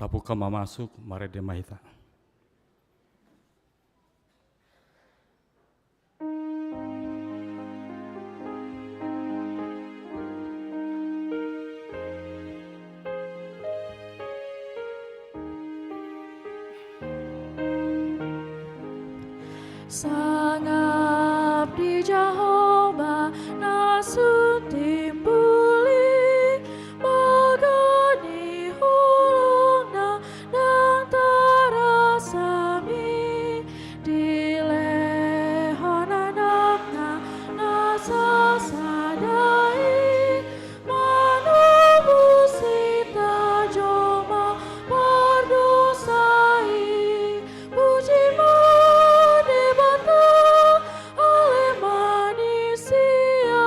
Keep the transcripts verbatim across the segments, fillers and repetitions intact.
Tapungka ma masuk, marende ma hita. Sangap di Jahowa na sun timbul i, baga ni holongna ndang tarasam i, dilehon Anakna na sasada i, manobus hita jolma pardosa i. Puji ma Debata, ale manisia,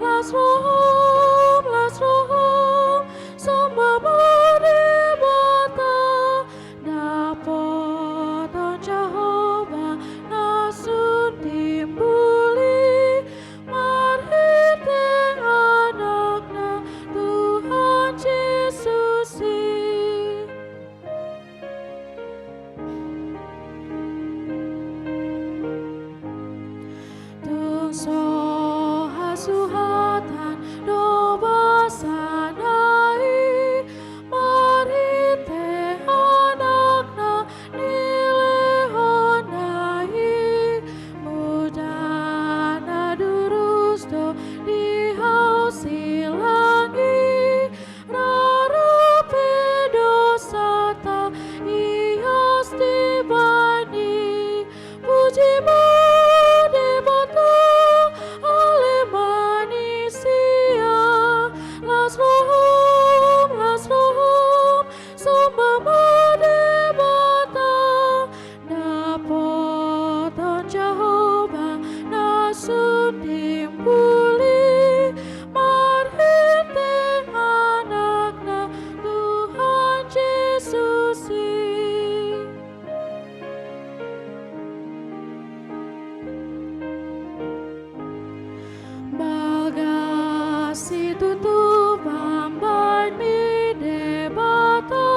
las roham, las roham, somba ma Debata. Dapotan Jahowa na sun timbul i, marhite Anakna Tuhan Jesus i. Tung so hasuhatan do basana i, marhite Anakna nilehonna i, mudar na durus do di hau silang i, rara pe dosanta ias di bani. Puji ma Debata, ale manisia, las roham, las roham, somba ma Debata. Dapotan Jahowa na sun timbul i, marhite Anakna Tuhan Jesus i. Bagas situtu pambahen ni Debata,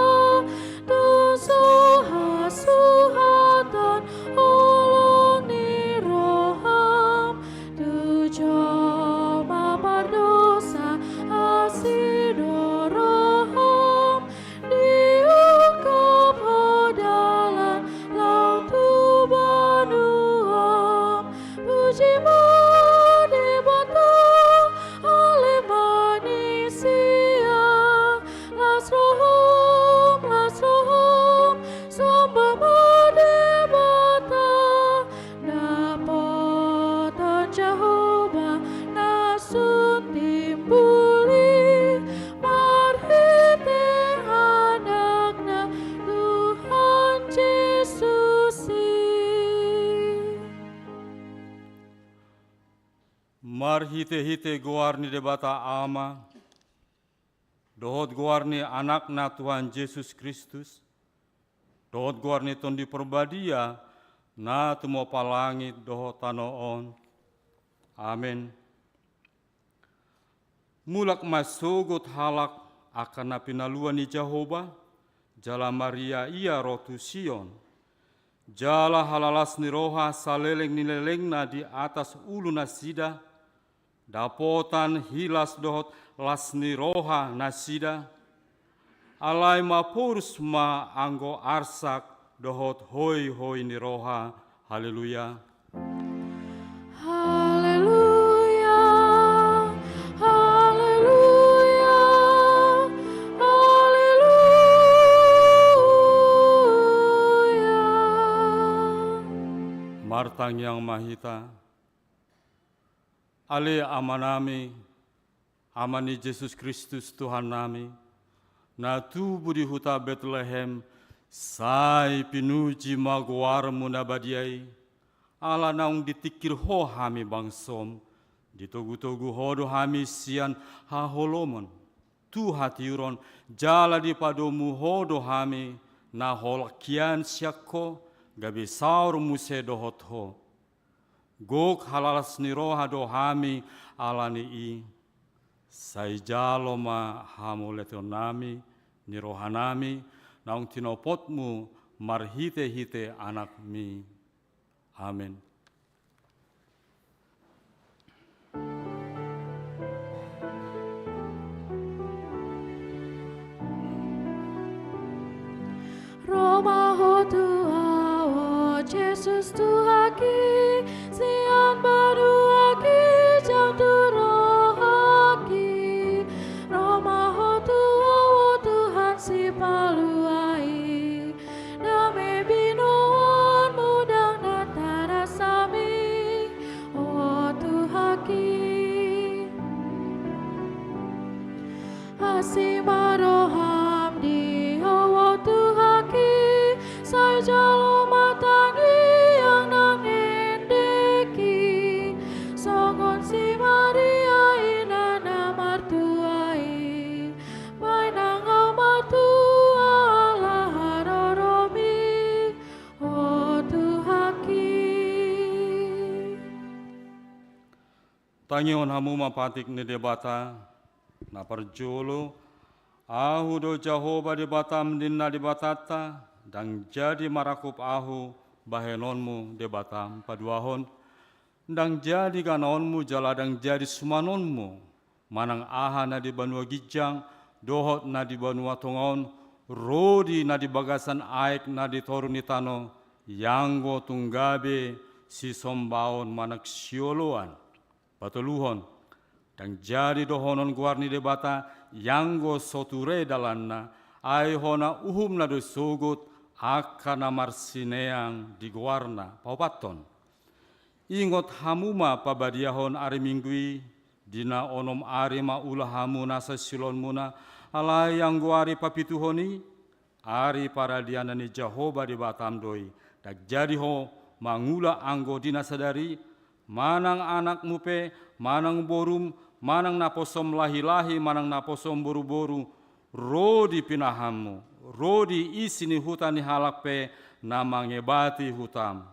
tung so hasuhatan holong ni roham, tu jolma pardosa asi do roham, diungkap ho dalan laho tu banua. Puji ma Debata, ale manisia, las roham, las roham, somba ma Debata. Dapotan Jahowa na sun timbul i, marhite Anakna Tuhan Jesus i. Marhitehite goar ni Debata Ama, dohot goar ni Anakna Tuhan Jesus Kristus, dohot goar ni Tondi Parbadia, na tumompa langit dohot tano on. Amen. Mulak ma sogot halak angka na pinalua ni Jahowa, jala maria ia ro tu Sion. Jala halalas ni roha saleleng ni lelengna di atas ulu nasida, dapotan hilas dohot las ni roha nasida, alai maporus ma anggo arsak dohot hoihoi ni roha. Haleluya. Haleluya, haleluya, haleluya. Martangiang ma hita. Ale Amanami, Ama ni Jesus Kristus Tuhannami, na tubu di huta Betlehem, sai pinuji ma goarmu na badia i, ala naung ditingkir ho hami bangsom, ditogutogu ho do hami sian haholomon tu hatiuron, jala dipadomu ho do hami na holan hian sian ho, gabe saor muse dohot ho. Gok halalas ni roha do hami ala ni i. Sai jalo ma hamauliatennami ni rohanami naung tinopotmu marhitehite Anakmi. Amen. Ro ma Ho tu ahu, o Jesus Tuhanki, sian banua ginjang tu rohangki. Ro ma Ho tu ahu, o Tuhan Sipalua i, dame binoanmu ndang na tarasan hami, o Tuhanki. Asi ma roham di ahu, o Tuhanki, sai jalo ma tangiang nang endekki, songon si Maria ina na martua i. Baen nang ahu martua ala haroromi, o Tuhanki. Tangihon hamu ma patik ni Debata. Na parjolo, Ahu do Jahowa Debatam, ninna Debatanta, ndang jadi marangkup ahu bahenonmu Debatam paduahon. Ndang jadi ganaonmu jala ndang jadi sumanonmu, manang aha na di banua ginjang dohot na di banua tonga on, ro di na di bagasan aek na di toru ni tano, ianggo tung gabe sisombaon manang sioloan. Patoluhon, ndang jadi dohonon goar ni Debata ianggo so ture dalanna, ai hona uhumna do sogot angka na marsineang di goarna. Paopathon, ingot hamu ma pabadiahon ari Minggu i, di na onom ari ma ula hamu nasa siulaonmuna, alai anggo ari papituhon i, ari paradianan ni Jahowa Debatam do i. Ndang jadi ho mangula anggo di na sadari, manang anakmu pe, manang borum, manang naposom lahilahi, manang naposom boruboru, ro di pinahanmu, ro di isi ni huta ni halak pe na mangebati hutam.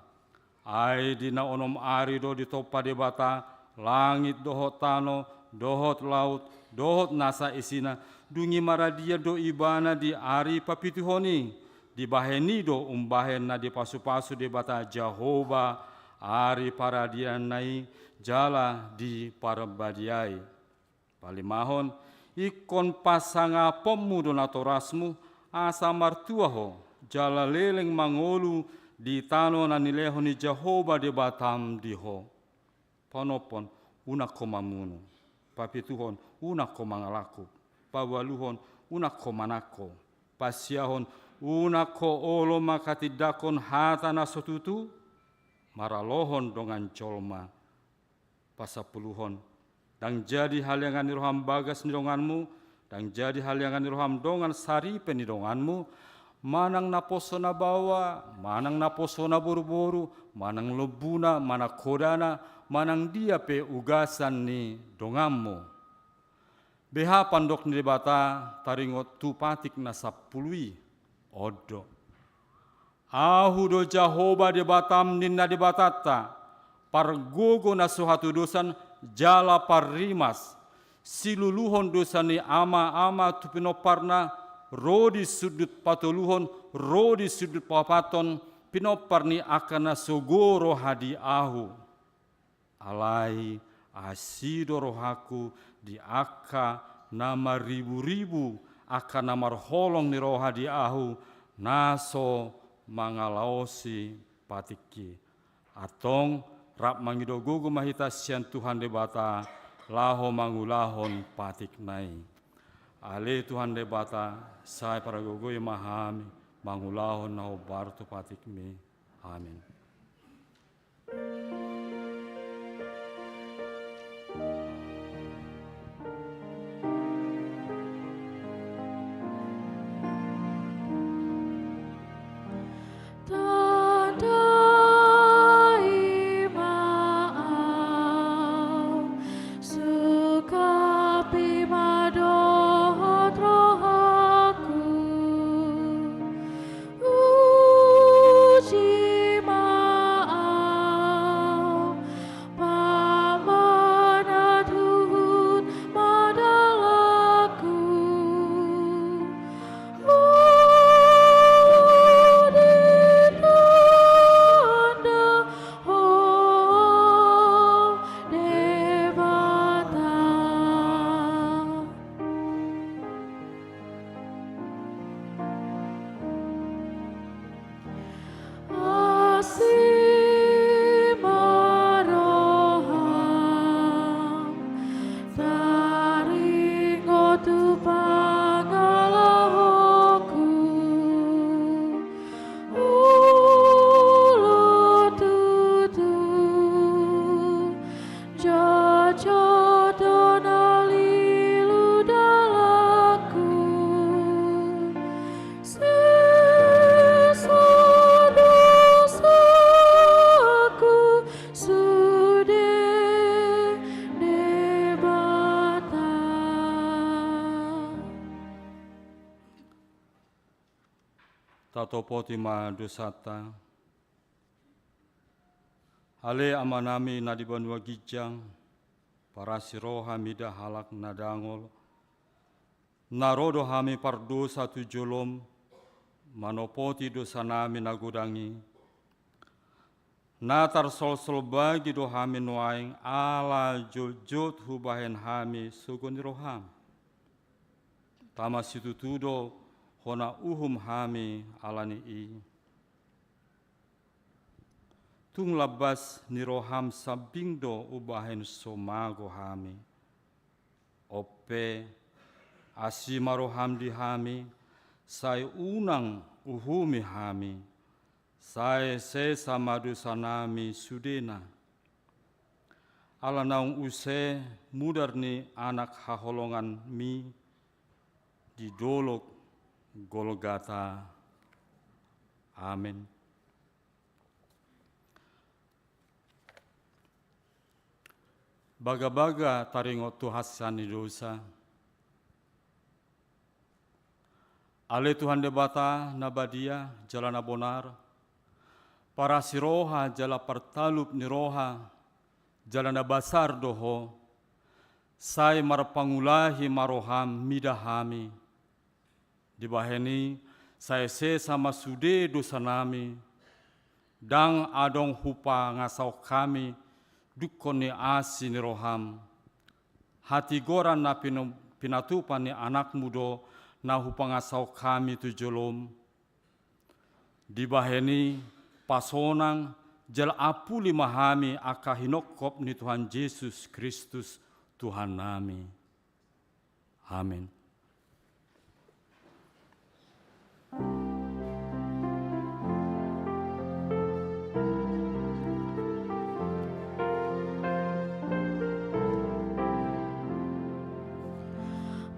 Ai di na onom ari do ditompa Debata langit dohot tano, dohot laut, dohot nasa isina, dung i maradian do Ibana di ari papituhon i, dibahen i do umbahen na dipasupasu Debata Jahowa ari paradiananna i jala diparbadiai. Palimahon, ingkon pasangaponmu do natorasmu, asa martua ho, jala leleng mangolu di tano na nilehon ni Jahowa Debatam di ho. Paonomhon, unang ho mamunu. Papituhon, unang ho mangalangkup. Paualuhon, unang ho manangko. Pasiahon, unang ho olo manghatindanghon hata na so tutu maralohon dongan jolma. Pasampuluhon, ndang jadi haleangan ni roham bagas ni donganmu, ndang jadi haleangan ni roham dongan saripe ni donganmu, manang naposo na baoa, manang naposo na boruboru, manang lombuna, manang hodana, manang dia pe ugasan ni donganmu. Beha pandok ni Debata taringot tu patik na sampulu i? On do. Ahu do Jahowa Debatam, ninna Debatanta, pargogo na so hatudosan jala parrimas. Siluluhon dosa ni amaama tu pinomparna, ro di sundut patoluhon, ro di sundut paopathon, pinompar ni angka na sogo roha di ahu. Alai asi do rohangku di angka na marriburibu, angka na marholong ni roha di ahu, na so mangalaosi patikki. Antong rap mangido gogo ma hita sian Tuhan Debata, laho mangulahon patikna i. Ale Tuhan Debata, sai pargogoi ma hami mangulahon na hombar tu patikmi. Amen. Tandai ma au, sungkapi ma dohot rohangku. Uji ma Lopoti ma dosanta. Ale Amanami na di banua ginjang, parasi roha mida halak na dangol, na ro do hami pardosa tu jolom, manopoti dosanami na godang i. Na tarsolsol bagi do hami nuaeng ala jotjot hubahen hami sogo ni roham. Tama situtu do hona uhum hami ala ni i. Tung lambas ni roham sambing do umbahen so mago hami. Onpe, asi ma roham di hami, sai unang uhumi hami, sai sesa ma dosanami sudena. Ala naung use mudar ni anak haholonganmi di dolok Golgata. Amen. Bagabaga taringot tu hansean ni dosa. Ale Tuhan Debata na badia jala na bonar, parasi roha jala partalup ni roha, jala na basar do Ho, sai marpangulahi ma roham mida hami. Dibahen i, sai sesa ma sude dosanami, ndang adong hupangasahon hami dungkon ni asi ni roham. Hatigoran na pinu-, pinatupa ni anakmu do na hupangasahon hami tu jolom. Dibahen i, pasonang jala ampuli ma hami angka hinongkop ni Tuhan Jesus Kristus Tuhannami. Amen.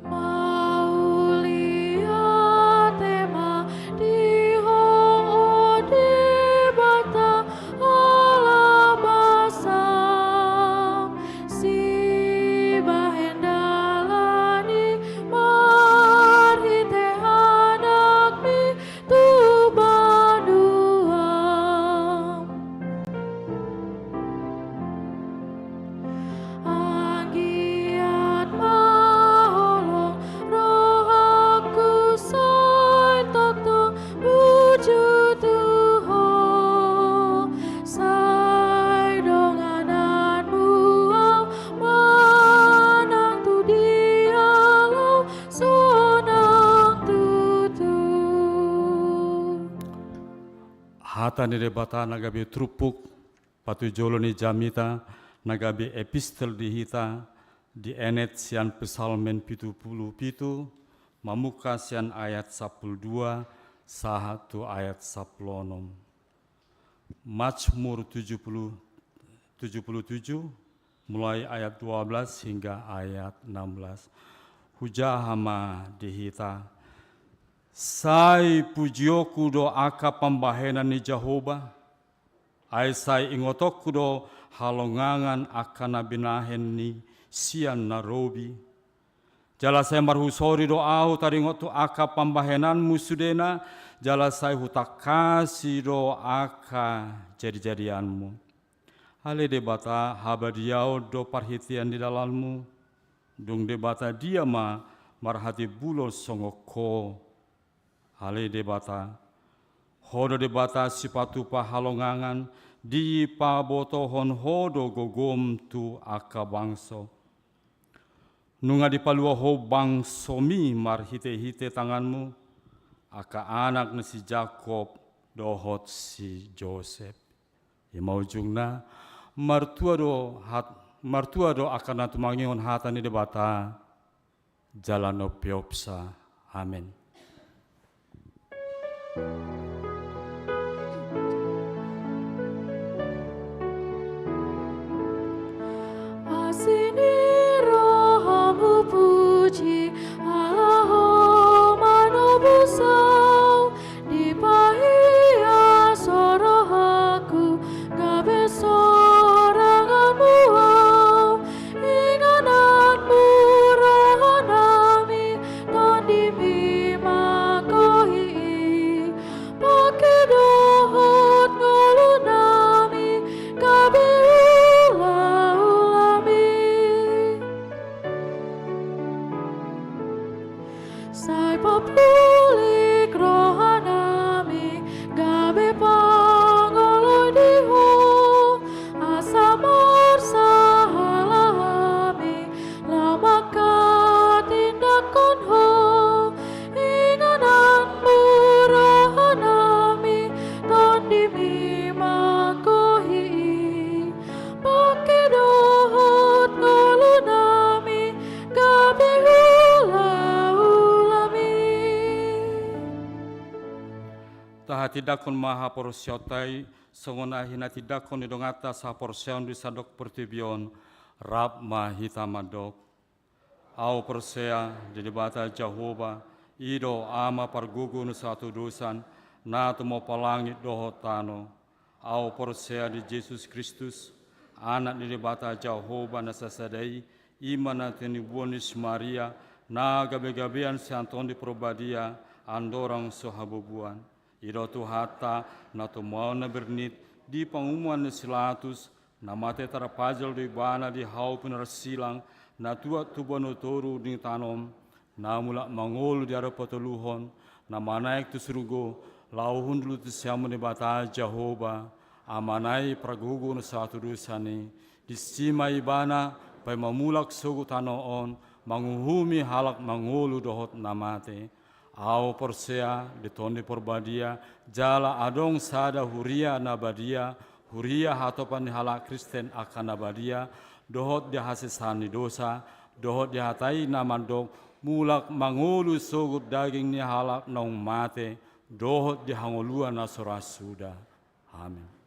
Mauliate ma di Ho, o Debata, ala basa, sibahen dalan i marhite AnakMi tu banua. Anggiat ma holong rohangku sai tongtong bujur tu Ho, sai dongananMu ahu manang tu dia laho sonang tutu. Hata ni Debata na gabe turpuk patujolo ni jamita na gabe epistel di hita, dienet sian Psalmen pitu pulu pitu, mamungka sian ayat sampulu dua sahat tu ayat sampulu onom. Mazmur tujuh puluh, tujuh puluh tujuh, mulai ayat dua belas hingga ayat enam belas. Hujaha ma di hita. Sai pujionku do angka pambahenan ni Jahowa, ai sai ingotonku do halongangan angka na binahenNi sian na robi. Jala sai marhusori do ahu taringot tu angka pambahenanMu sudena, jala sai hutangkasi do angka jadijadianMu. Ale Debata, habadiaon do parhitean ni dalanMu, dung Debata dia ma marhatimbulon songon Ho. Ale Debata, Ho do Debata sipatupa halongangan, dipabotohon Ho do gogom tu angka bangso. Nunga dipalua Ho bangsoMi marhitehite tanganMu, angka anak ni si Jakob dohot si Josep. I ma ujungna, martua do hat-, martua do angka na tumangihon hata ni Debata, jala na umpeopsa. Amen. Asi ni rohamu puji, ala Ho manobus ahu, dipahias Ho rohangku, gabe soranganMu ahu, ingananMu rohanami, TondiMi manggohi i. Tindanghon ma haporseaonta i, songon na hinatindangkon ni donganta sahaporseaon di sandok portibi on. Rap ma hita mandok. Ahu porsea di Debata Jahowa, i do Ama pargogo ni sahatudosan, na tumompa langit dohot tano. Ahu porsea di Jesus Kristus, Anak ni Debata Jahowa na sasada i, i ma na tinibuan ni si Maria, na gabegabean sian Tondi Porbadia, andorang so habubuan. I do Tuhanta, na tumaon na bernit, di pangumuan ni si Latus, na mate tarpajal do ibana di hau pinarsilang, na tuat tu banua toru di tano on, na mulak mangolu di ari patoluhon, na manaek tu surgo, laho hundul tu siamun ni Debata Jahowa, Amana i pargogo ni sahatudosan i, disi ma ibana, paima mulak sogot tano on, manguhumi halak mangolu dohot na mate. Ahu porsea di Tondi Porbadia, jala adong sada huria na badia, huria hatopan ni halak Kristen angka na badia, dohot di hasesaan ni dosa, dohot di hata i na mandok, mulak mangolu sogot daging ni halak naung mate, dohot di hangoluan na so ra suda. Amen.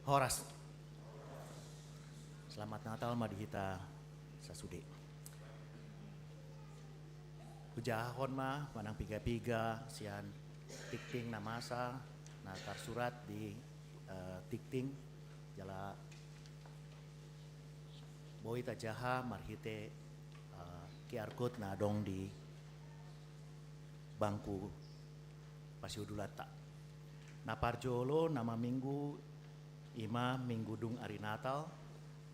Horas. Selamat Natal ma di hita sasude. Hujahahon ma manang piga-piga sian tingting na masa na tarsurat di, eh, tingting, jala boi tajaha marhite, eh, Q R code na adong di bangku pasiudulanta. Na parjolo na maminggu i ma minggu dung ari Natal,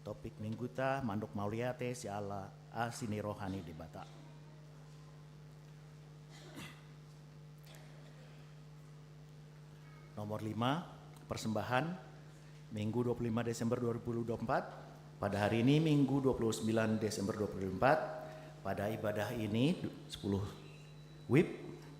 topik mingguta mandok mauliate siala asi ni roha ni Debata. Nomor lima, persembahan, Minggu dua puluh lima Desember dua ribu dua puluh empat. Pada hari ini, Minggu dua puluh sembilan Desember dua ribu dua puluh empat, pada ibadah ini, sepuluh wib,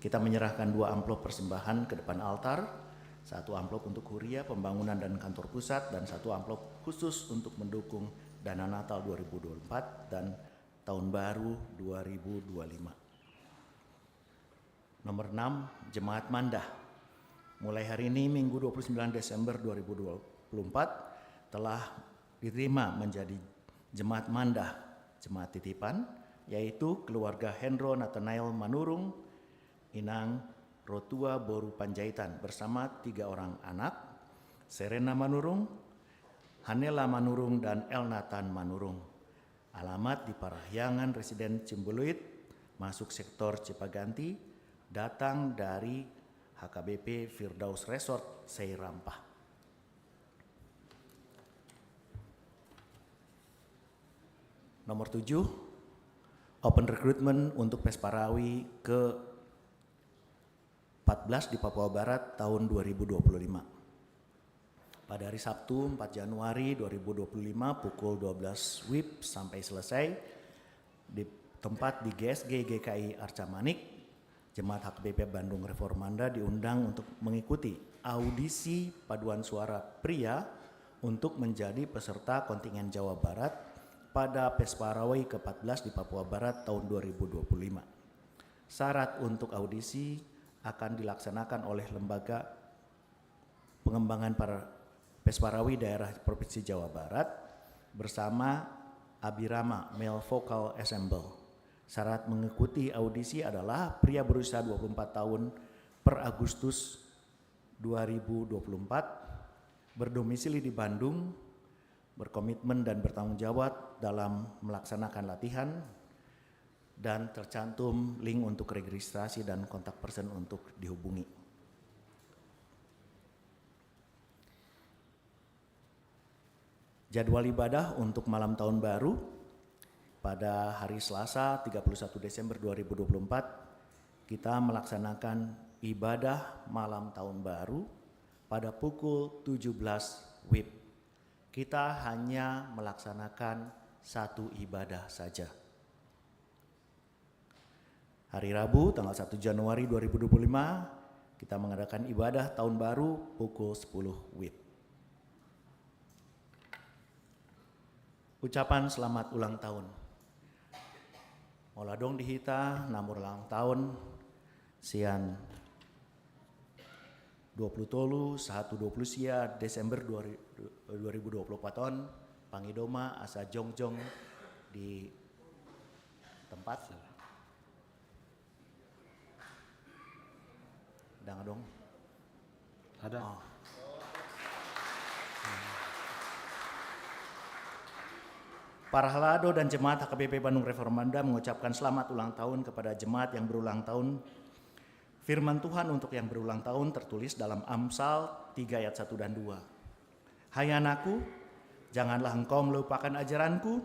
kita menyerahkan dua amplop persembahan ke depan altar, satu amplop untuk huria, pembangunan, dan kantor pusat, dan satu amplop khusus untuk mendukung dana Natal dua ribu dua puluh empat dan Tahun Baru dua ribu dua puluh lima. Nomor enam, Jemaat Mandah. Mulai hari ini, Minggu dua puluh sembilan Desember dua ribu dua puluh empat, telah diterima menjadi Jemaat Mandah, Jemaat Titipan, yaitu keluarga Hendro Nathanael Manurung, Inang Rotua Boru Panjaitan, bersama tiga orang anak, Serena Manurung, Hanela Manurung, dan Elnatan Manurung. Alamat di Parahyangan Residen Ciumbeluit, masuk sektor Cipaganti, datang dari H K B P Firdaus Resort Seirampah. Nomor tujuh, open recruitment untuk Pesparawi ke empat belas di Papua Barat tahun dua ribu dua puluh lima. Pada hari Sabtu, empat Januari dua ribu dua puluh lima, pukul dua belas wib sampai selesai, di tempat di G S G G K I Arca Manik, Jemaat H K B P Bandung Reformanda diundang untuk mengikuti audisi paduan suara pria untuk menjadi peserta kontingen Jawa Barat pada Pesparawi ke empat belas di Papua Barat tahun dua ribu dua puluh lima. Syarat untuk audisi akan dilaksanakan oleh Lembaga Pengembangan Par-, Pesparawi Daerah Provinsi Jawa Barat bersama Abirama Male Vocal Ensemble. Syarat mengikuti audisi adalah pria berusia dua puluh empat tahun per Agustus dua ribu dua puluh empat, berdomisili di Bandung, berkomitmen dan bertanggung jawab dalam melaksanakan latihan, dan tercantum link untuk registrasi dan kontak person untuk dihubungi. Jadwal ibadah untuk malam tahun baru, pada hari Selasa, tiga puluh satu Desember dua ribu dua puluh empat, kita melaksanakan ibadah malam tahun baru pada pukul tujuh belas wib. Kita hanya melaksanakan satu ibadah saja. Hari Rabu, tanggal satu Januari dua ribu dua puluh lima, Kita mengadakan ibadah tahun baru pukul sepuluh WIB. Ucapan selamat ulang tahun. Molo adong di hita na marulang tahun sian dua puluh tolu sahat tu dua puluh sia Desember dua ri-, dua ribu dua puluh empat on, pangido ma asa jongjong di tempat. Ndang adong. Ada. Oh. Parhalado dan jemaat H K B P Bandung Reformanda mengucapkan selamat ulang tahun kepada jemaat yang berulang tahun. Firman Tuhan untuk yang berulang tahun tertulis dalam Amsal tiga ayat satu dan dua. Hai anakku, janganlah engkau melupakan ajaranku,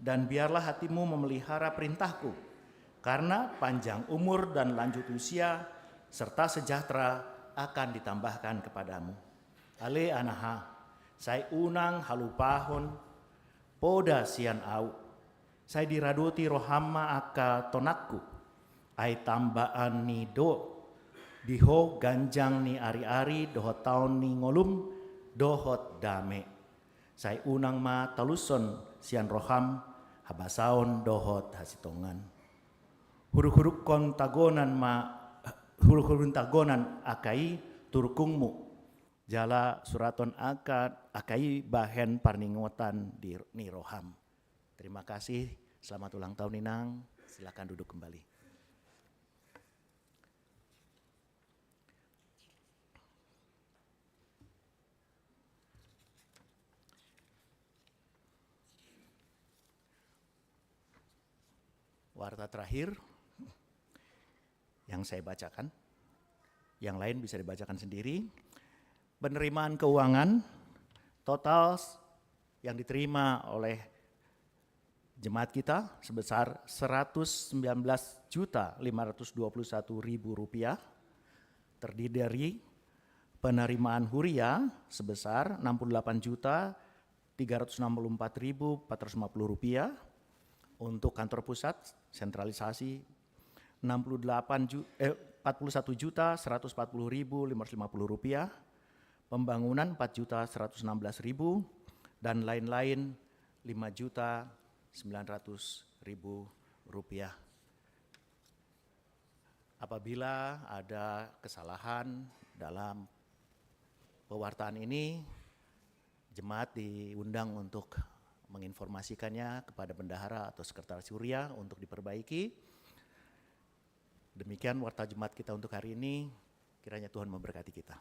dan biarlah hatimu memelihara perintahku, karena panjang umur dan lanjut usia, serta sejahtera akan ditambahkan kepadamu. Ale anaha, sai unang halupahon poda sian ahu, sai diradoti roham ma angka tonangku, ai tambaan ni do di ho ganjang ni ari-ari dohot taon ni ngolum dohot dame. Sai unang ma talushon sian roham habasaon dohot hasintongan. Huruk-hurukkon tagonan ma, huruk-huruk tagonan angka i tu rungkungmu, jala surathon angka, angka i bahen parningotan di, ni roham. Terima kasih, selamat ulang tahun, Inang. Silakan duduk kembali. Warta terakhir yang saya bacakan, yang lain bisa dibacakan sendiri. Penerimaan keuangan total yang diterima oleh jemaat kita sebesar seratus sembilan belas juta lima ratus dua puluh satu ribu rupiah, terdiri dari penerimaan huria sebesar enam puluh delapan juta tiga ratus enam puluh empat ribu empat ratus lima puluh rupiah, untuk kantor pusat sentralisasi enam puluh delapan ju-, eh, empat puluh satu juta seratus empat puluh ribu lima ratus lima puluh rupiah, pembangunan empat juta seratus enam belas ribu, dan lain-lain lima juta sembilan ratus ribu rupiah. Apabila ada kesalahan dalam pewartaan ini, jemaat diundang untuk menginformasikannya kepada bendahara atau sekretaris huria untuk diperbaiki. Demikian warta jemaat kita untuk hari ini. Kiranya Tuhan memberkati kita.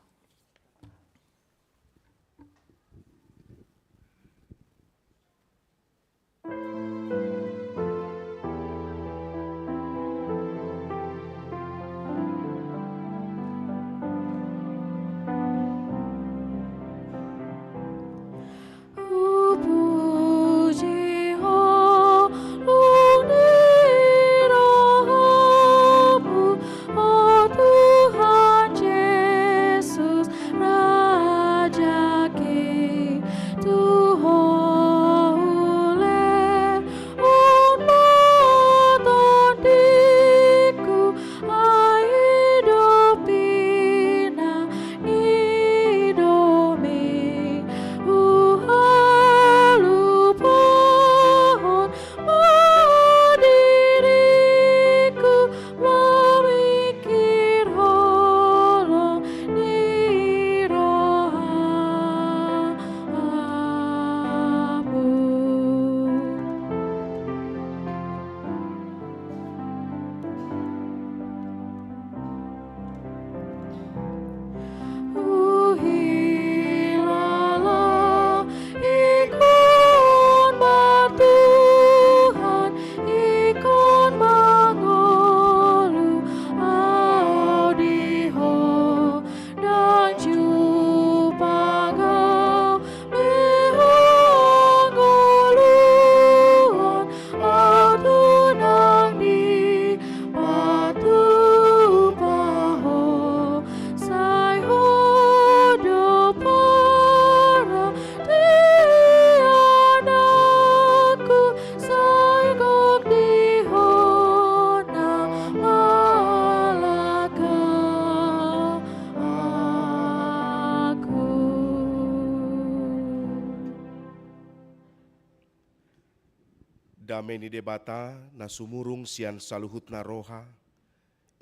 Dame ni Debata na sumurung sian saluhutna roha,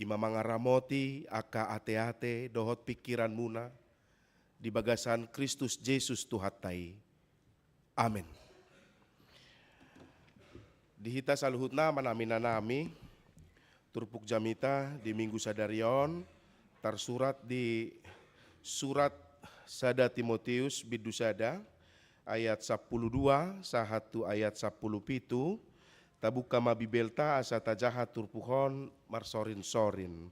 i ma mangaramoti angka ateate dohot pingkiranmuna di bagasan Kristus Jesus Tuhanta i. Amen. Di hita saluhutna, amanami, inanami, turpuk jamita di Minggu sadari on tarsurat di surat sada Timoteus bindu sada ayat sampulu dua sahat tu ayat sampulu pitu. Tabuka ma Bibelta asa tajaha turpuk on marsorinsorin.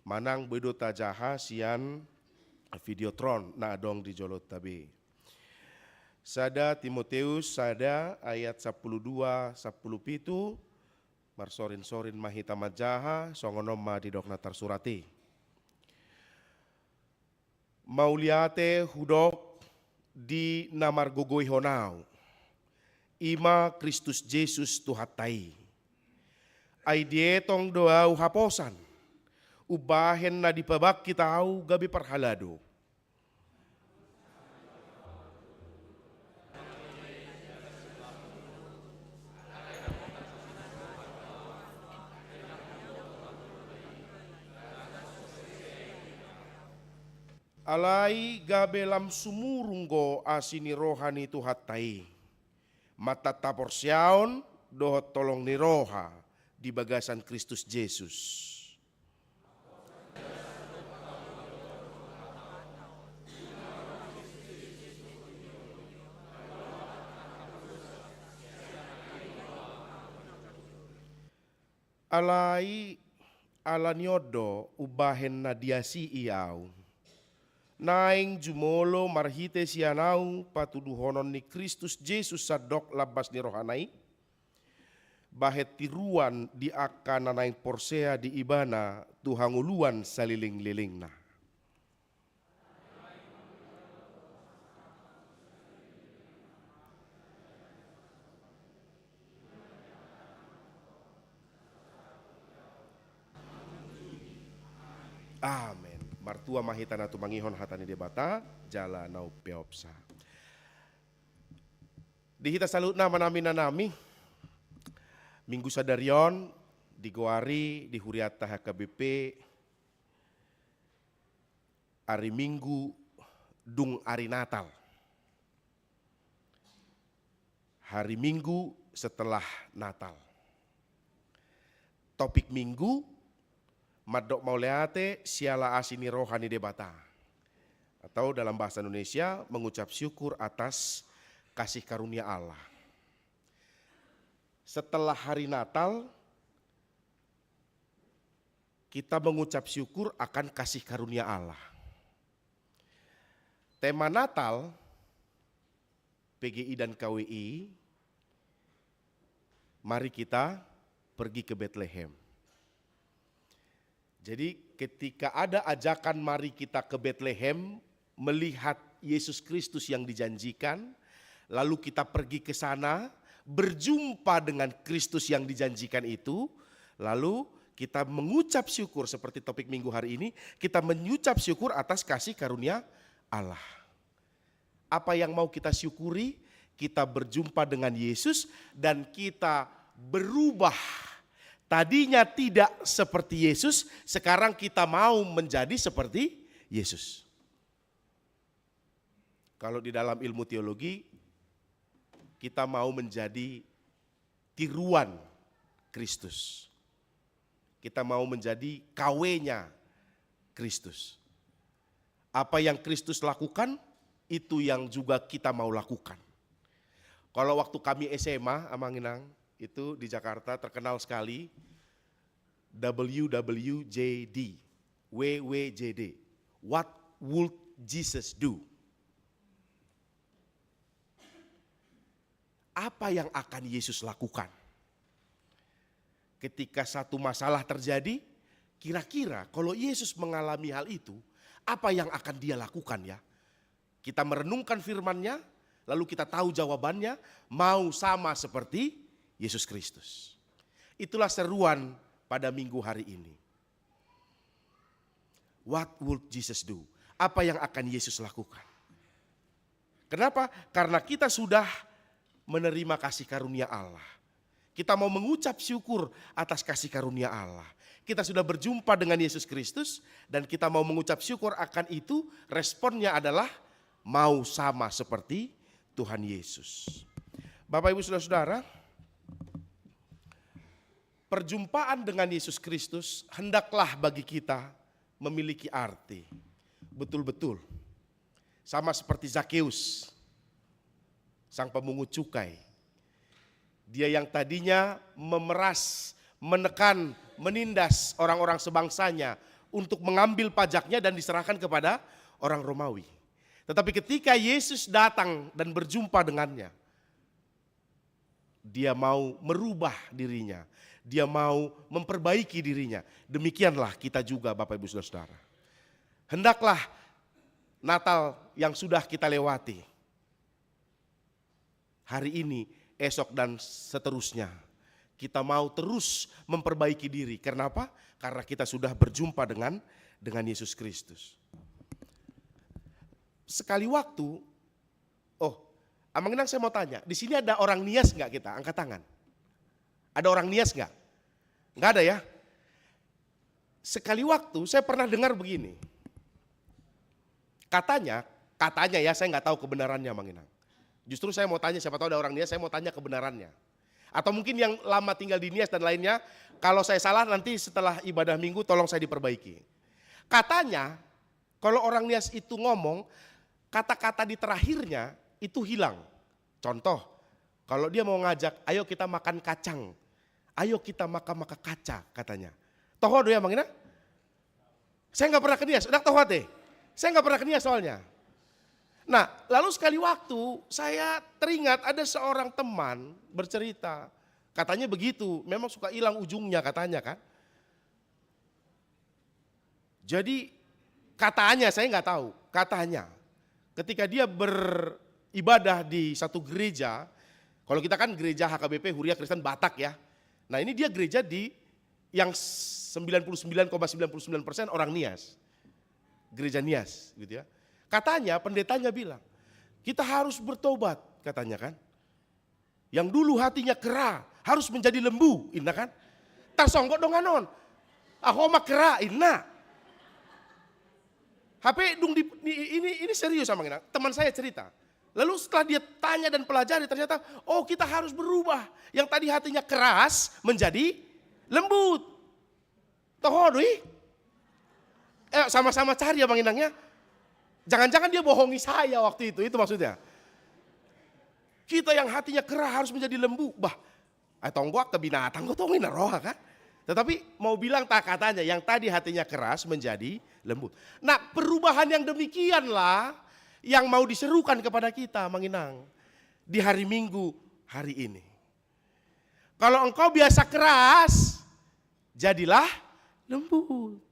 Manang boi do tajaha sian Videotron na adong di jolonta be. Sada Timoteus sada ayat sampulu dua sampulu pitu. Marsorinsorin ma hita manjaha, songon on ma didok na tarsurat i. Mauliate hudok di na margogoihon ahu, i ma Kristus Jesus Tuhanta i. Ai dietong do ahu haposan umbahen na dipabangkit ahu gabe parhalado. Alai gabe lam sumurung do asi ni roha ni Tuhanta i, marhite haporseaon dohot holong ni roha di bagasan Kristus Jesus. Alai ala ni on do umbahen na diasii ahu, naeng jumolo marhite sian ahu patuduhonon ni Kristus Jesus sandok lambas ni rohana i, bahen tiruan di angka na naeng porsea di Ibana tu hangoluan salelenglelengna. Amen. Martua ma hita na tumangihon hata ni Debata jala na umpeopsa. Di hita saluhutna, amanami, inanami, Minggu sadari on digoari di hurianta H K B P ari Minggu dung ari Natal. Hari Minggu setelah Natal. Topik Minggu, mandok mauliate siala asi ni roha ni Debata. Atau dalam bahasa Indonesia, mengucap syukur atas kasih karunia Allah. Setelah hari Natal, kita mengucap syukur akan kasih karunia Allah. Tema Natal, P G I dan K W I, mari kita pergi ke Betlehem. Jadi, ketika ada ajakan mari kita ke Betlehem, melihat Yesus Kristus yang dijanjikan, lalu kita pergi ke sana, berjumpa dengan Kristus yang dijanjikan itu, lalu kita mengucap syukur seperti topik Minggu hari ini, kita mengucap syukur atas kasih karunia Allah. Apa yang mau kita syukuri? Kita berjumpa dengan Yesus dan kita berubah. Tadinya tidak seperti Yesus, sekarang kita mau menjadi seperti Yesus. Kalau di dalam ilmu teologi, kita mau menjadi tiruan Kristus. Kita mau menjadi K W-nya Kristus. Apa yang Kristus lakukan, itu yang juga kita mau lakukan. Kalau waktu kami S M A, Amang Inang, itu di Jakarta terkenal sekali W W J D, W W J D. What would Jesus do? Apa yang akan Yesus lakukan? Ketika satu masalah terjadi, kira-kira kalau Yesus mengalami hal itu, apa yang akan dia lakukan, ya? Kita merenungkan firman-Nya, lalu kita tahu jawabannya, mau sama seperti Yesus Kristus. Itulah seruan pada minggu hari ini. What would Jesus do? Apa yang akan Yesus lakukan? Kenapa? Karena kita sudah menerima kasih karunia Allah. Kita mau mengucap syukur atas kasih karunia Allah. Kita sudah berjumpa dengan Yesus Kristus dan kita mau mengucap syukur akan itu, responnya adalah mau sama seperti Tuhan Yesus. Bapak, Ibu, Saudara-saudara, perjumpaan dengan Yesus Kristus hendaklah bagi kita memiliki arti. Betul-betul. Sama seperti Zakeus, sang pemungut cukai. Dia yang tadinya memeras, menekan, menindas orang-orang sebangsanya untuk mengambil pajaknya dan diserahkan kepada orang Romawi. Tetapi ketika Yesus datang dan berjumpa dengannya, dia mau merubah dirinya, dia mau memperbaiki dirinya. Demikianlah kita juga, Bapak, Ibu, Saudara-saudara. Hendaklah Natal yang sudah kita lewati, hari ini, esok, dan seterusnya, kita mau terus memperbaiki diri. Karena apa? Karena kita sudah berjumpa dengan dengan Yesus Kristus. Sekali waktu, oh, Amang Inang, saya mau tanya, di sini ada orang Nias nggak kita? Angkat tangan. Ada orang Nias nggak? Nggak ada, ya? Sekali waktu saya pernah dengar begini. Katanya, katanya, ya, saya nggak tahu kebenarannya, Amang Inang. Justru saya mau tanya, siapa tahu ada orang Nias, saya mau tanya kebenarannya. Atau mungkin yang lama tinggal di Nias dan lainnya, kalau saya salah, nanti setelah ibadah Minggu tolong saya diperbaiki. Katanya, kalau orang Nias itu ngomong, kata-kata di terakhirnya itu hilang. Contoh, kalau dia mau ngajak, "Ayo kita makan kacang. Ayo kita maka-maka kaca," katanya. Toho do, ya, Amang Inang? Saya nggak pernah ke Nias, ndang toho ate. Saya nggak pernah ke Nias soalnya. Nah, lalu sekali waktu saya teringat ada seorang teman bercerita. Katanya begitu, memang suka hilang ujungnya katanya, kan. Jadi, katanya, saya nggak tahu, katanya, ketika dia beribadah di satu gereja, kalau kita kan gereja H K B P, Huria Kristen Batak, ya. Nah, ini dia gereja di yang sembilan puluh sembilan koma sembilan puluh sembilan persen orang Nias. Gereja Nias, gitu, ya. Katanya, pendetanya bilang, "Kita harus bertobat," katanya, kan. Yang dulu hatinya kera harus menjadi lembu, inna, kan? Tarsonggot dongan on. "Ah, ho ma kera," inna. Hape dung di, di, ini, ini serius, Amang Inang. Teman saya cerita. Lalu setelah dia tanya dan pelajari, ternyata, oh, kita harus berubah. Yang tadi hatinya keras menjadi lembut. Toho do i. Eh, sama-sama cari, Amang Inang, ya. Jangan-jangan dia bohongi saya waktu itu, itu maksudnya. Kita yang hatinya kera harus menjadi lembu. Bah, eh, tong gua ke binatang, gua tong ini roha, kan. Tetapi mau bilang tak katanya, yang tadi hatinya keras menjadi lembut. Nah, perubahan yang demikianlah yang mau diserukan kepada kita, Amang Inang, di hari Minggu hari ini. Kalau engkau biasa keras, jadilah lembut.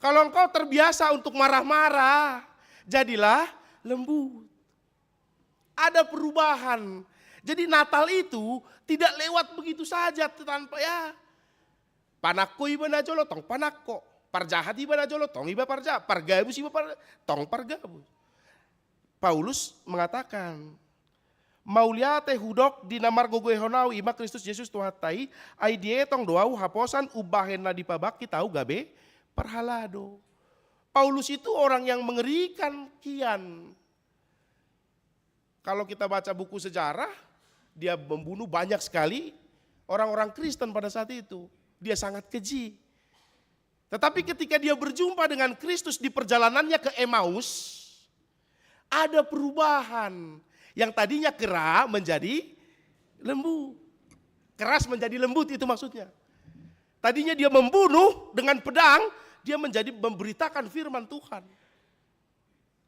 Kalau engkau terbiasa untuk marah-marah, jadilah lembut. Ada perubahan. Jadi, Natal itu tidak lewat begitu saja tanpa, ya. Panangko iba najolo, tong panangko. Parjahat iba najolo, tong iba parjahat. Pargabus iba par-, tong pargabus. Paulus mengatakan, "Mauliate hudok di na margogoihon ahu, i ma Kristus Jesus Tuhanta i, ai dietong do ahu haposan umbahen na dipabangkit ahu gabe parhalado." Paulus itu orang yang mengerikan kian. Kalau kita baca buku sejarah, dia membunuh banyak sekali orang-orang Kristen pada saat itu. Dia sangat keji. Tetapi ketika dia berjumpa dengan Kristus di perjalanannya ke Emmaus, ada perubahan. Yang tadinya kera menjadi lembut. Keras menjadi lembut, itu maksudnya. Tadinya dia membunuh dengan pedang, dia menjadi memberitakan firman Tuhan.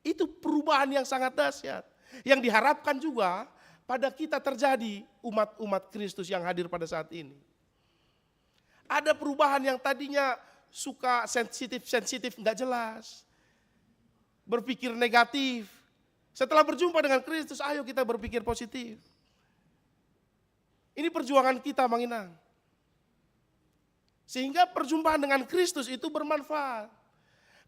Itu perubahan yang sangat dahsyat. Yang diharapkan juga pada kita terjadi, umat-umat Kristus yang hadir pada saat ini. Ada perubahan yang tadinya suka sensitif-sensitif, nggak jelas. Berpikir negatif. Setelah berjumpa dengan Kristus, ayo kita berpikir positif. Ini perjuangan kita, Amang Inang. Sehingga perjumpaan dengan Kristus itu bermanfaat.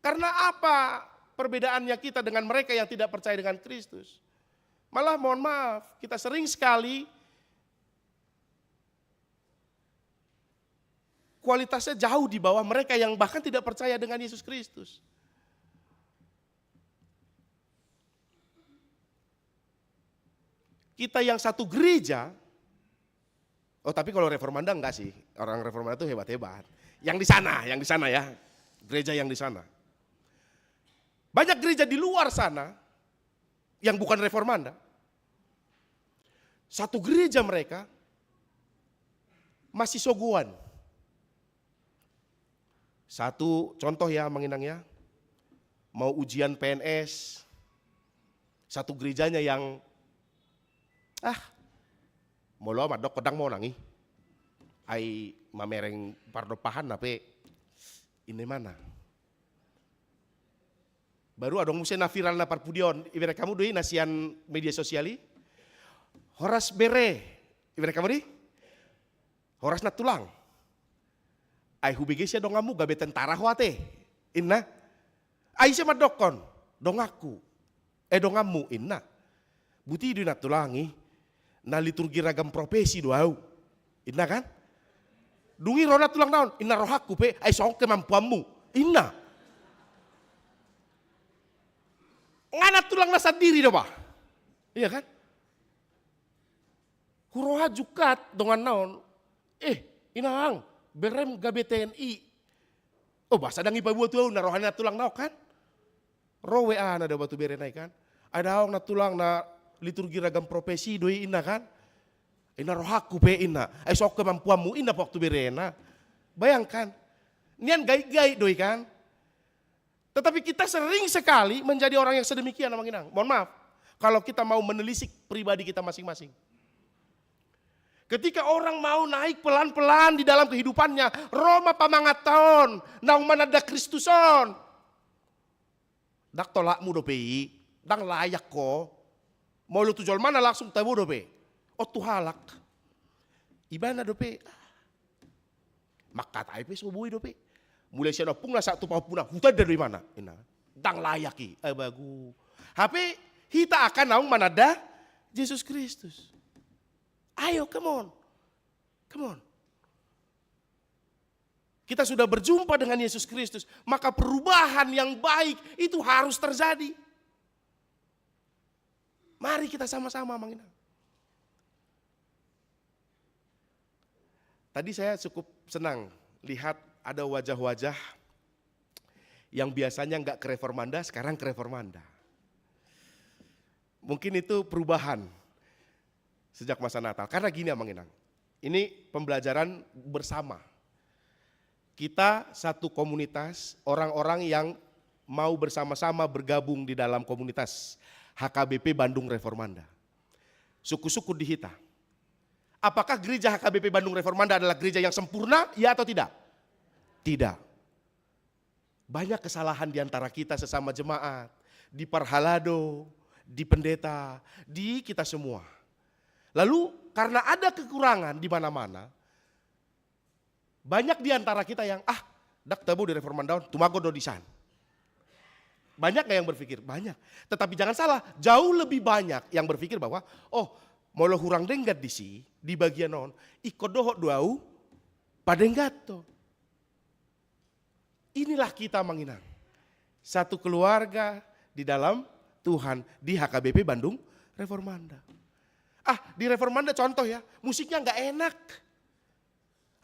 Karena apa perbedaannya kita dengan mereka yang tidak percaya dengan Kristus? Malah, mohon maaf, kita sering sekali kualitasnya jauh di bawah mereka yang bahkan tidak percaya dengan Yesus Kristus. Kita yang satu gereja, oh, tapi kalau Reformanda enggak sih, orang Reformanda itu hebat-hebat. Yang di sana, yang di sana ya, gereja yang di sana. Banyak gereja di luar sana yang bukan Reformanda. Satu gereja mereka masih sogoan. Satu contoh ya, Amang Inang ya, mau ujian P N S, satu gerejanya yang, ah, molo mandok kodang monang i, ai mamereng pardompahan na pe, ini mana? Baru adong muse na viral na parpudi on, ibereng hamu do i na sian media sosial i. Horas bere, ibereng hamu do i. Horas nantulang. Ai hubege sian donganmu gabe tentara ho ate, inna. Ai ise mandokkon? Donganku. Eh, donganmu, inna. Buti do i nantulang i, na liturgi ragam profesi do au, inna kan? Dung i ro nantulang na on, inna rohangku pe, ai songon kemampuanmu, inna. Nga nantulang na sandiri do ba? Iya kan? Huroha jungkat donganna on, eh, inang, berem gabe T N I. Oh, boasa ndang ipaboa tu au, na roha ni nantulang na on kan? Ro W A na do ba tu berena i kan? Ai daong nantulang, na liturgi ragam profesi do i, inna kan? Inna rohangku pe, inna. Ai songon kemampuanmu, inna pe tu berena. Bayangkan. Nian gait-gait do i kan? Tetapi kita sering sekali menjadi orang yang sedemikian, Amang Inang. Mohon maaf, kalau kita mau menelisik pribadi kita masing-masing. Ketika orang mau naik pelan-pelan di dalam kehidupannya, ro ma pamangatta on, naung mananda Kristus on. Ndang tolapmu dope i, ndang layak ho. Molo tu jolmana langsung tabo dope. On tu halak. Ibana dope. Mangkatai pe so boi dope. Mulai sian ompungna sahat tu pahompuna, hutanda do ibana. Inna. Ndang layak i. Abagu. Hape hita angka naung mananda Jesus Kristus. Ayo, come on. Come on. Kita sudah berjumpa dengan Yesus Kristus, maka perubahan yang baik itu harus terjadi. Mari kita sama-sama, Amang Inang. Tadi saya cukup senang lihat ada wajah-wajah yang biasanya nggak ke Reformanda, sekarang ke Reformanda. Mungkin itu perubahan sejak masa Natal. Karena gini, Amang Inang, ini pembelajaran bersama. Kita satu komunitas, orang-orang yang mau bersama-sama bergabung di dalam komunitas H K B P Bandung Reformanda. Suku-suku di hita. Apakah gereja H K B P Bandung Reformanda adalah gereja yang sempurna? Ya atau tidak? Tidak. Banyak kesalahan di antara kita sesama jemaat, di parhalado, di pendeta, di kita semua. Lalu, karena ada kekurangan di mana-mana, banyak di antara kita yang, "Ah, ndang tabo di Reformanda on, tumagon do disan." Banyak nggak yang berpikir? Banyak. Tetapi jangan salah, jauh lebih banyak yang berpikir bahwa, "Oh, molo hurang denggan disi, di bagian on, ingkon dohot do au padengganhon." Inilah kita, Amang Inang. Satu keluarga di dalam Tuhan di H K B P Bandung Reformanda. Ah, di Reformanda contoh ya, musiknya nggak enak.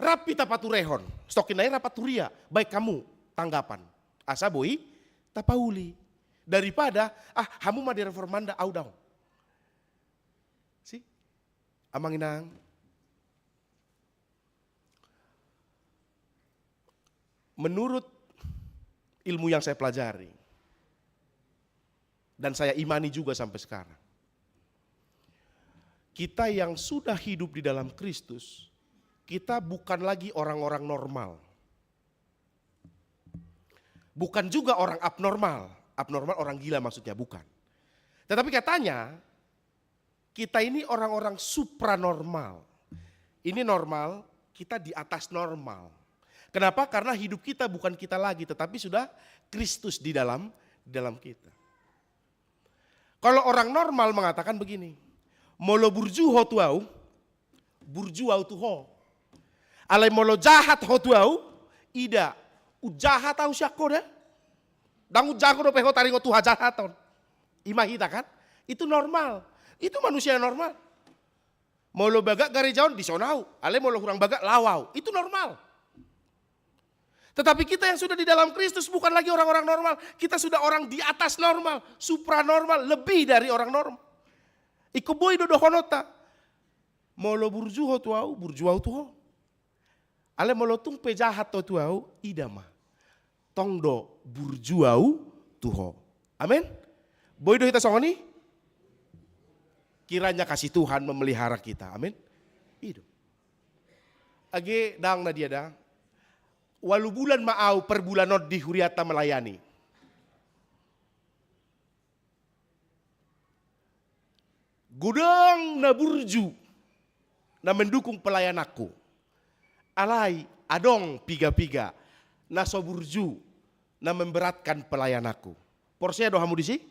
Rap hita paturehon, stokin nai rap paturia, baen hamu tanggapan. Asa boi tapauli. Daripada, ah, hamu ma di Reformanda, au daong. Si? Amang Inang. Menurut ilmu yang saya pelajari, dan saya imani juga sampai sekarang, kita yang sudah hidup di dalam Kristus, kita bukan lagi orang-orang normal. Bukan juga orang abnormal. Abnormal orang gila maksudnya, bukan. Tetapi katanya, kita ini orang-orang supranormal. Ini normal, kita di atas normal. Kenapa? Karena hidup kita bukan kita lagi, tetapi sudah Kristus di dalam, di dalam kita. Kalau orang normal mengatakan begini, "Molo burju ho tu au, burju au tu ho." Alai molo jahat ho tu au, ida, unjahat au sian ho da. Ndang unjahat ho dope ho taringot tu hajahaton. Ima hita kan? Itu normal. Itu manusia normal. Molo bagak gareja on dison au, alai molo hurang bagak laho au. Itu normal. Tetapi kita yang sudah di dalam Kristus bukan lagi orang-orang normal. Kita sudah orang di atas normal, supranormal, lebih dari orang normal. Ingkon boi do dohononta. Molo burju ho tu au, burju au tu ho. Alai molo tung pe jahat ho tu au, ida ma. Tong do burju au tu ho. Amin. Boi do hita songon i? Kiranya kasih Tuhan memelihara kita. Amin. I do. Age daong na dia da. Ualu bulan ma au per bulan on di huriata melayani. Godang na burju na mendukung pelayananku. Alai adong piga-piga na so burju na memberatkan pelayananku. Porsea do hamu disi?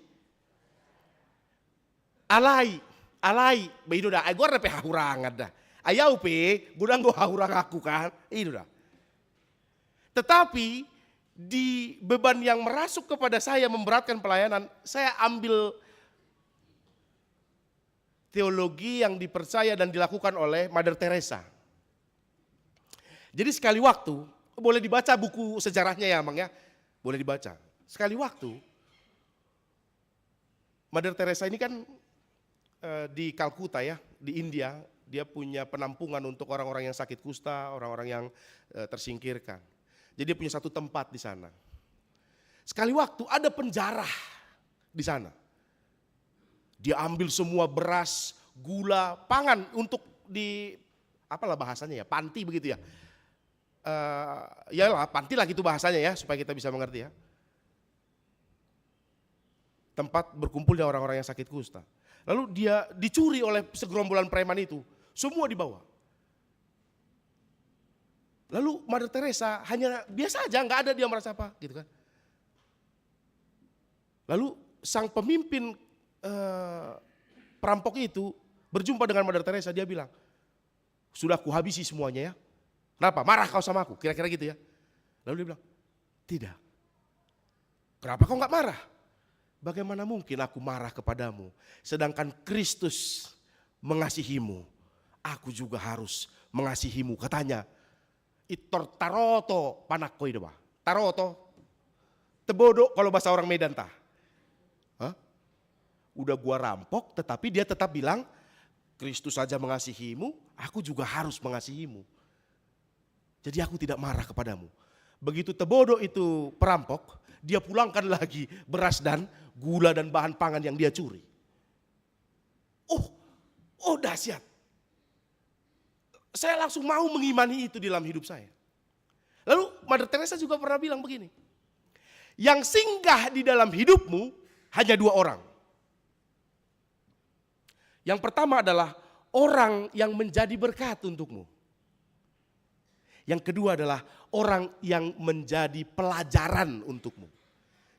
Alai, alai, ba i do da, ai goarna pe hahurangan da. Ai au pe godang do hahuranganku kan, i do da. Tetapi di beban yang merasuk kepada saya memberatkan pelayanan, saya ambil teologi yang dipercaya dan dilakukan oleh Mother Teresa. Jadi sekali waktu, boleh dibaca buku sejarahnya ya, Mang ya. Boleh dibaca. Sekali waktu, Mother Teresa ini kan, eh, di Kalkuta ya, di India, dia punya penampungan untuk orang-orang yang sakit kusta, orang-orang yang, eh, tersingkirkan. Jadi dia punya satu tempat di sana. Sekali waktu ada penjara di sana. Dia ambil semua beras, gula, pangan untuk di, apalah bahasanya ya, panti begitu ya. Eh, ya lah, panti lah gitu bahasanya ya, supaya kita bisa mengerti ya. Tempat berkumpulnya orang-orang yang sakit kusta. Lalu dia dicuri oleh segerombolan preman itu. Semua dibawa. Lalu Mother Teresa hanya biasa aja, nggak ada dia merasa apa, gitu kan. Lalu sang pemimpin, eh, perampok itu berjumpa dengan Mother Teresa, dia bilang, "Sudah kuhabisi semuanya ya. Kenapa? Marah kau sama aku?" Kira-kira gitu ya. Lalu dia bilang, "Tidak." "Kenapa kau nggak marah?" "Bagaimana mungkin aku marah kepadamu, sedangkan Kristus mengasihimu? Aku juga harus mengasihimu," katanya. Intor taroto panangko i do ba. Taroto. Tebodo kalau bahasa orang Medan ta. Hah? Udah gua rampok, tetapi dia tetap bilang, "Kristus saja mengasihimu, aku juga harus mengasihimu. Jadi aku tidak marah kepadamu." Begitu tebodo itu perampok, dia pulangkan lagi beras dan gula dan bahan pangan yang dia curi. Oh, oh dahsyat. Saya langsung mau mengimani itu di dalam hidup saya. Lalu Mother Teresa juga pernah bilang begini, "Yang singgah di dalam hidupmu hanya dua orang. Yang pertama adalah orang yang menjadi berkat untukmu. Yang kedua adalah orang yang menjadi pelajaran untukmu."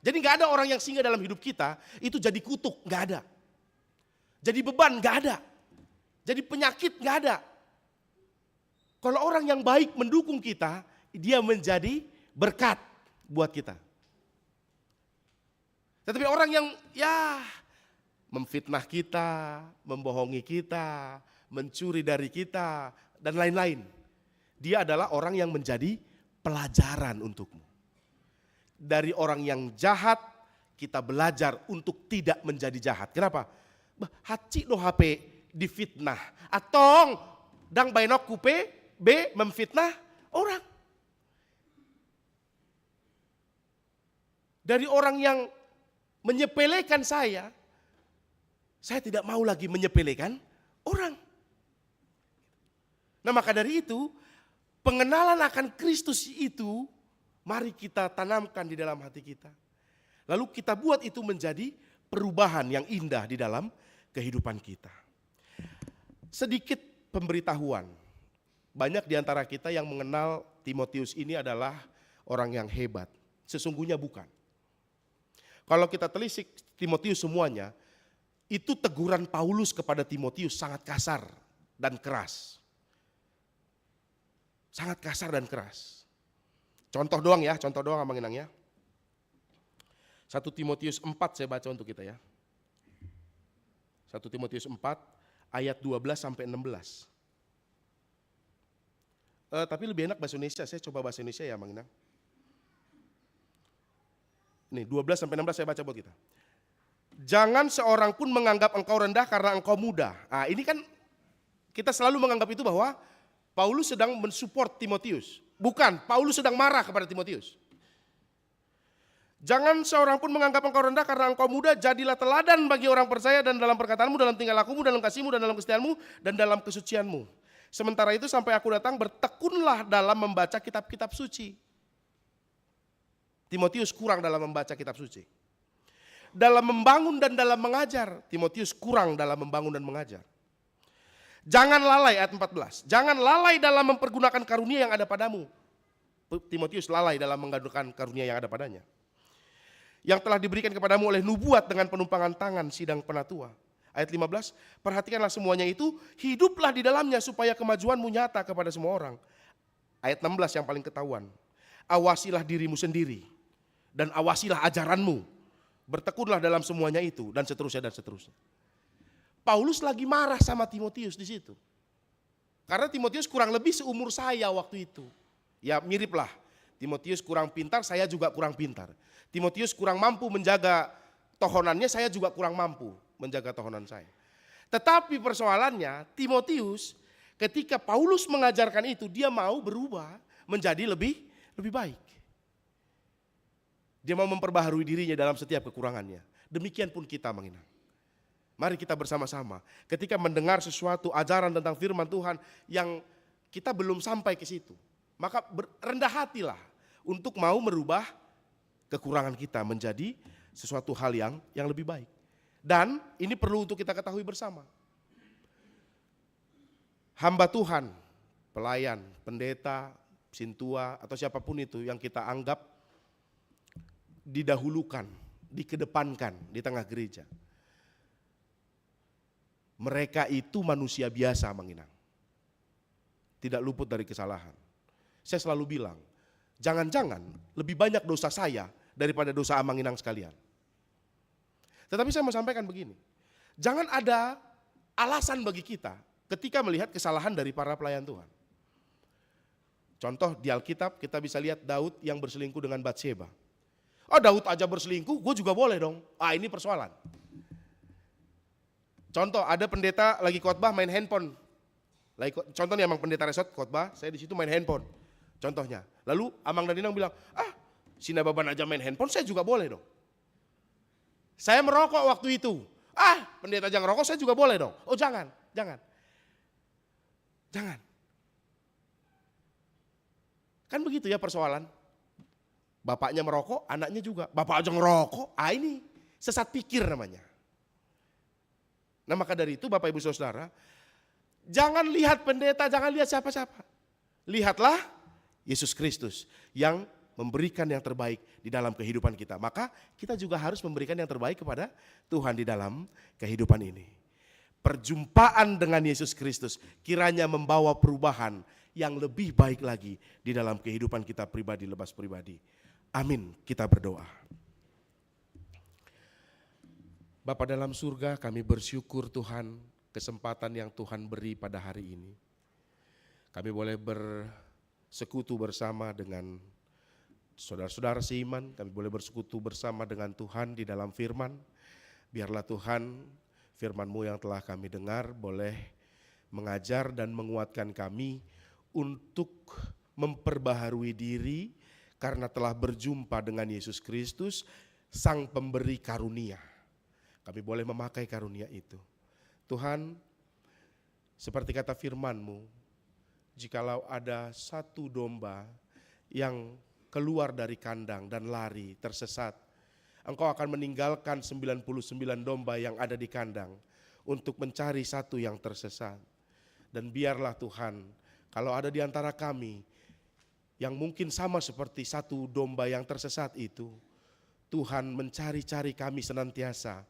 Jadi nggak ada orang yang singgah dalam hidup kita itu jadi kutuk, nggak ada. Jadi beban, nggak ada. Jadi penyakit, nggak ada. Kalau orang yang baik mendukung kita, dia menjadi berkat buat kita. Tetapi orang yang, ya, memfitnah kita, membohongi kita, mencuri dari kita, dan lain-lain, dia adalah orang yang menjadi pelajaran untukmu. Dari orang yang jahat, kita belajar untuk tidak menjadi jahat. Kenapa? Bah, hansit do hape difitnah. Antong, ndang baenonku pe be memfitnah orang. Dari orang yang menyepelekan saya, saya tidak mau lagi menyepelekan orang. Nah, maka dari itu, pengenalan akan Kristus itu mari kita tanamkan di dalam hati kita. Lalu kita buat itu menjadi perubahan yang indah di dalam kehidupan kita. Sedikit pemberitahuan. Banyak di antara kita yang mengenal Timotius ini adalah orang yang hebat. Sesungguhnya bukan. Kalau kita telisik Timotius semuanya, itu teguran Paulus kepada Timotius sangat kasar dan keras. Sangat kasar dan keras. Contoh doang ya, contoh doang Amang Inang ya. Satu Timotius empat saya baca untuk kita ya. Satu Timotius empat ayat dua belas sampai enam belas. Eh, tapi lebih enak bahasa Indonesia, saya coba bahasa Indonesia ya, Amang Inang. Nih, dua belas sampai enam belas saya baca buat kita. "Jangan seorang pun menganggap engkau rendah karena engkau muda." Ah, ini kan kita selalu menganggap itu bahwa Paulus sedang mensupport Timotius. Bukan, Paulus sedang marah kepada Timotius. "Jangan seorang pun menganggap engkau rendah karena engkau muda, jadilah teladan bagi orang percaya dan dalam perkataanmu, dalam tingkah lakumu, dalam kasihmu, dan dalam kesetiaanmu, dan dalam kesucianmu. Sementara itu sampai aku datang, bertekunlah dalam membaca kitab-kitab suci." Timotius kurang dalam membaca kitab suci. Dalam membangun dan dalam mengajar, Timotius kurang dalam membangun dan mengajar. "Jangan lalai," ayat empat belas, "jangan lalai dalam mempergunakan karunia yang ada padamu." P-, Timotius lalai dalam menggunakan karunia yang ada padanya. "Yang telah diberikan kepadamu oleh nubuat dengan penumpangan tangan sidang penatua." Ayat lima belas, "Perhatikanlah semuanya itu, hiduplah di dalamnya supaya kemajuanmu nyata kepada semua orang." Ayat enam belas yang paling ketahuan. "Awasilah dirimu sendiri dan awasilah ajaranmu. Bertekunlah dalam semuanya itu," dan seterusnya, dan seterusnya. Paulus lagi marah sama Timotius di situ. Karena Timotius kurang lebih seumur saya waktu itu. Ya, mirip lah. Timotius kurang pintar, saya juga kurang pintar. Timotius kurang mampu menjaga tohonannya, saya juga kurang mampu menjaga tohonan saya. Tetapi persoalannya, Timotius, ketika Paulus mengajarkan itu, dia mau berubah menjadi lebih, lebih baik. Dia mau memperbaharui dirinya dalam setiap kekurangannya. Demikian pun kita, Amang Inang. Mari kita bersama-sama, ketika mendengar sesuatu ajaran tentang firman Tuhan yang kita belum sampai ke situ, maka ber-, rendah hatilah untuk mau merubah kekurangan kita menjadi sesuatu hal yang, yang lebih baik. Dan ini perlu untuk kita ketahui bersama. Hamba Tuhan, pelayan, pendeta, sintua, atau siapapun itu yang kita anggap didahulukan, dikedepankan di tengah gereja. Mereka itu manusia biasa, Amang Inang. Tidak luput dari kesalahan. Saya selalu bilang, jangan-jangan lebih banyak dosa saya daripada dosa Amang Inang sekalian. Tetapi saya mau sampaikan begini, jangan ada alasan bagi kita ketika melihat kesalahan dari para pelayan Tuhan. Contoh di Alkitab, kita bisa lihat Daud yang berselingkuh dengan Batseba. "Ah, Daud aja berselingkuh, gue juga boleh dong." Ah, ini persoalan. Contoh, ada pendeta lagi khotbah main handphone. Lagi ko-, contoh nih, Amang Pendeta Resort khotbah, saya di situ main handphone. Contohnya. Lalu Amang dan Inang bilang, "Ah, si Nababan aja main handphone, saya juga boleh dong. Saya merokok waktu itu. Ah, pendeta aja ngerokok, saya juga boleh dong." Oh, jangan, jangan. Jangan. Kan begitu ya persoalan. Bapaknya merokok, anaknya juga. Bapak aja ngerokok, ah, ini sesat pikir namanya. Nah, maka dari itu, Bapak, Ibu, Saudara, jangan lihat pendeta, jangan lihat siapa-siapa. Lihatlah Yesus Kristus yang memberikan yang terbaik di dalam kehidupan kita. Maka kita juga harus memberikan yang terbaik kepada Tuhan di dalam kehidupan ini. Perjumpaan dengan Yesus Kristus kiranya membawa perubahan yang lebih baik lagi di dalam kehidupan kita pribadi lepas pribadi. Amin. Kita berdoa. Bapa dalam surga, kami bersyukur, Tuhan, kesempatan yang Tuhan beri pada hari ini. Kami boleh bersekutu bersama dengan saudara-saudara seiman, kami boleh bersekutu bersama dengan Tuhan di dalam firman. Biarlah, Tuhan, firman-Mu yang telah kami dengar boleh mengajar dan menguatkan kami untuk memperbaharui diri karena telah berjumpa dengan Yesus Kristus, Sang Pemberi Karunia. Kami boleh memakai karunia itu. Tuhan, seperti kata firman-Mu, jikalau ada satu domba yang keluar dari kandang dan lari, tersesat, Engkau akan meninggalkan sembilan puluh sembilan domba yang ada di kandang untuk mencari satu yang tersesat. Dan biarlah, Tuhan, kalau ada di antara kami yang mungkin sama seperti satu domba yang tersesat itu, Tuhan mencari-cari kami senantiasa,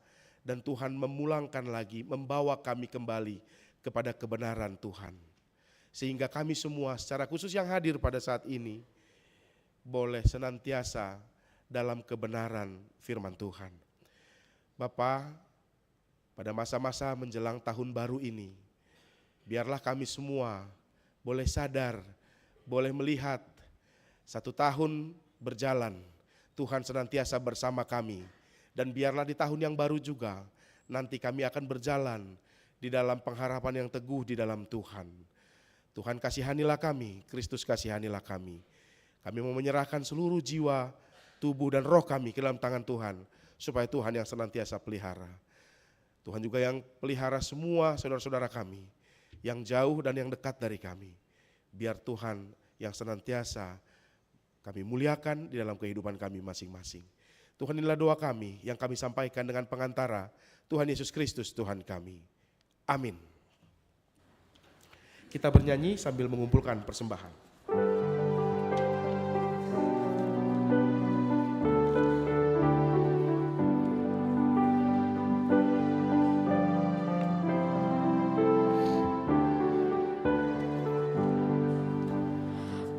dan Tuhan memulangkan lagi, membawa kami kembali kepada kebenaran, Tuhan. sehingga kami semua secara khusus yang hadir pada saat ini boleh senantiasa dalam kebenaran firman Tuhan. Bapa, pada masa-masa menjelang tahun baru ini, biarlah kami semua boleh sadar, boleh melihat satu tahun berjalan, Tuhan senantiasa bersama kami. Dan biarlah di tahun yang baru juga, nanti kami akan berjalan di dalam pengharapan yang teguh di dalam Tuhan. Tuhan, kasihanilah kami, Kristus, kasihanilah kami. Kami mau menyerahkan seluruh jiwa, tubuh, dan roh kami ke dalam tangan Tuhan, supaya Tuhan yang senantiasa pelihara. Tuhan juga yang pelihara semua saudara-saudara kami, yang jauh dan yang dekat dari kami. Biar Tuhan yang senantiasa kami muliakan di dalam kehidupan kami masing-masing. Tuhan, inilah doa kami yang kami sampaikan dengan pengantara Tuhan Yesus Kristus, Tuhan kami. Amin. Kita bernyanyi sambil mengumpulkan persembahan.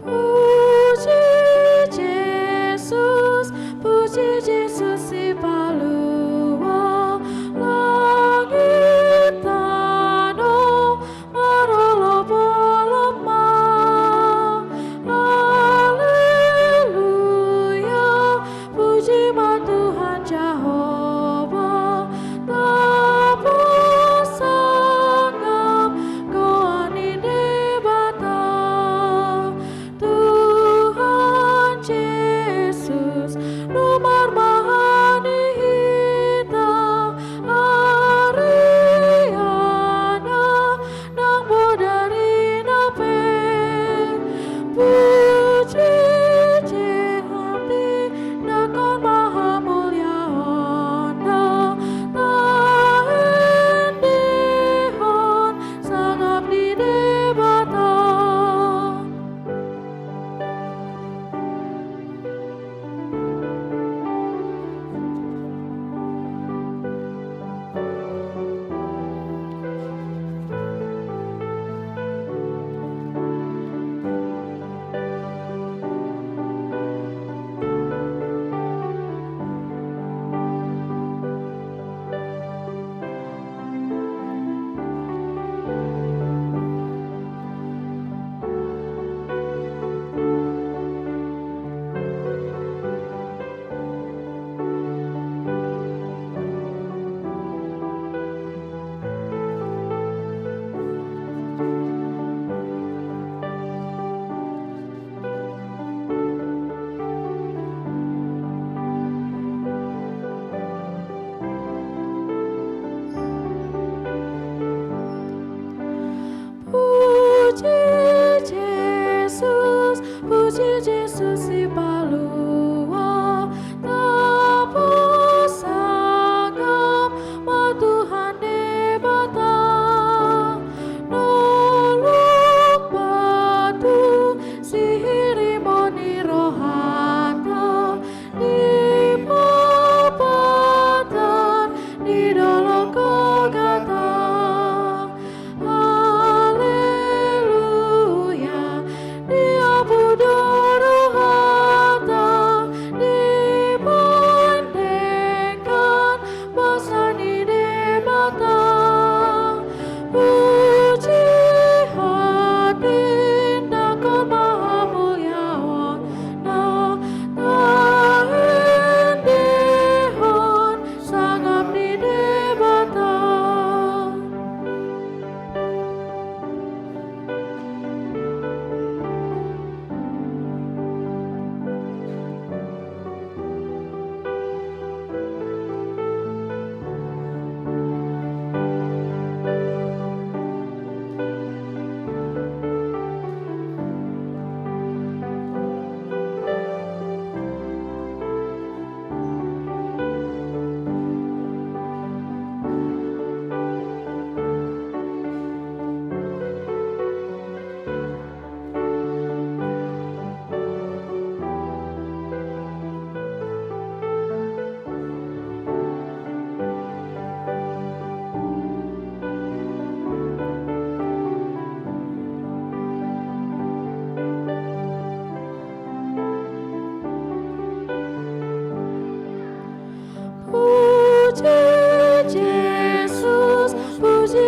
Puji Jesus, puji Jesus, Sipalua langit tano marolopolop ma.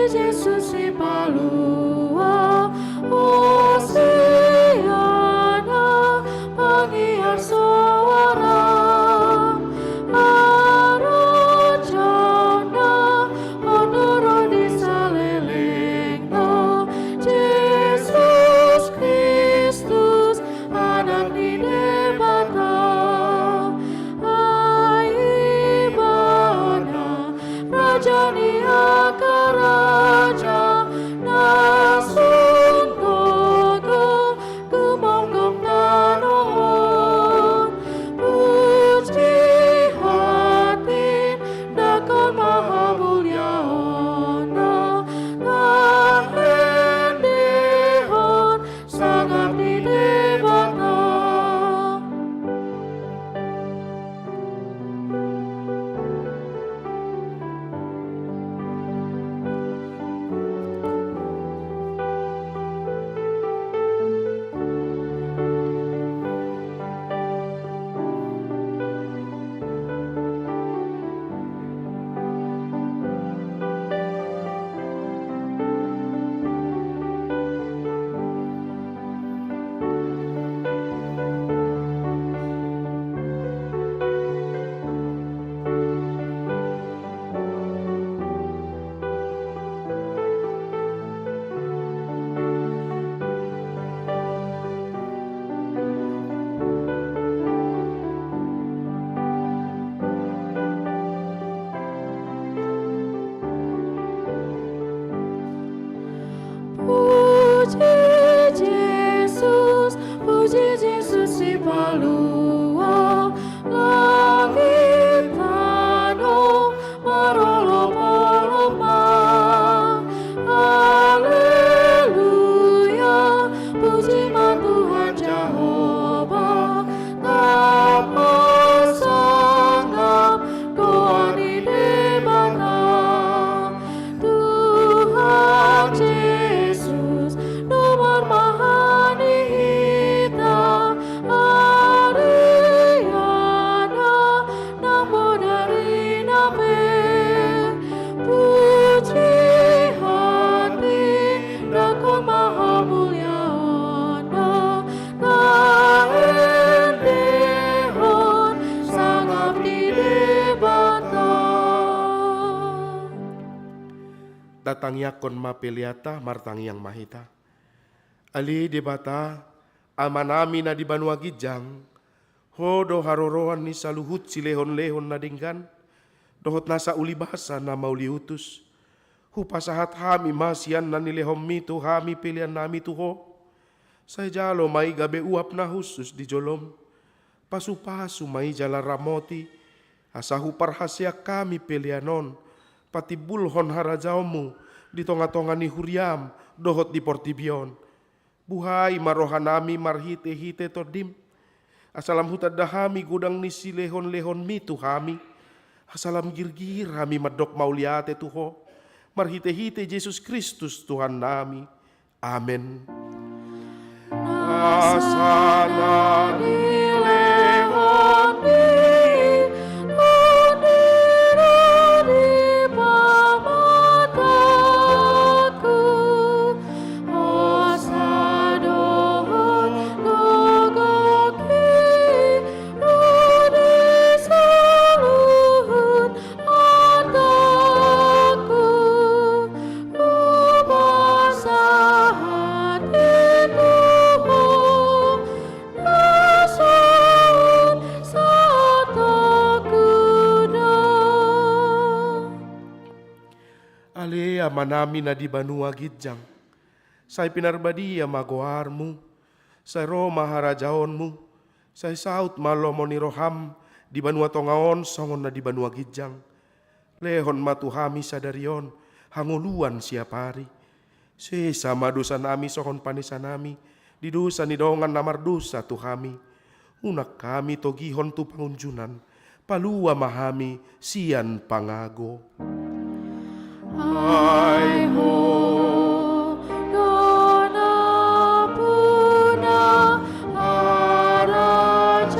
Jesus Sipalua, Hosiana, mangiar soara, harajaonna, on do ro di salelengna, Jesus Kristus, Anak ni Debata. Ai Ibana, Raja ni angka raja, na sun gogo gumonggom tano on. Puji hatian, dangkon ma hamuliaonna, taendehon sangap ni Debata. Puji Jesus, puji Jesus Sipalua, langit tano marolopolop ma. Haleluya, puji ma Tuhan Jahowa, tama sangap goar ni Debata. Tuhan Jesus, na marmahan i hita, ari, anak nang bodari na pe. Puji hatian, dangkon ma hamuliaonna, taendehon sangap ni Debata. Tatangiangkon ma peleanta, martangiang ma hita. Ale Debata, Amanami na di banua ginjang, Ho do haroroan ni saluhut silehonlehon na denggan, dohot nasa ulibasa na mauliutus. Hupasahat hami ma sian na nilehonmi tu hami peleannami tu Ho. Sai jalo ma i gabe uap na hushus di jolom. Pasupasu ma i jala ramoti, asa huparhaseang hami pelean on patimbulhon harajaonmu di tongatonga ni huriam dohot di portibi on. Buhai ma rohanami marhitehite Tondim, asa lam hutanda hami godang ni silehonlehonmi tu hami, asa lam girgir hami mandok mauliate tu Ho, marhitehite Jesus Kristus Tuhannami. Amen. Nasa na nilehonmi Tondim do di pamatangku, hosa dohot gogongki do di saluhut artangku, hupasahat i tu Ho na sun satonga do. Ale Amanami na di banua ginjang, sai pinarbadia ma goarmu, sai ro ma harajaonmu, sai saut ma lomo ni roham di banua tonga on songon na di banua ginjang. Lehon ma tu hami sadari on hangoluan siapari. Sesa ma dosanami songon panesanami di dosa ni dongan na mardosa tu hami. Unang hami togihon tu pangunjunan, palua ma hami sian pangago. Ai Ho do nampuna harajaon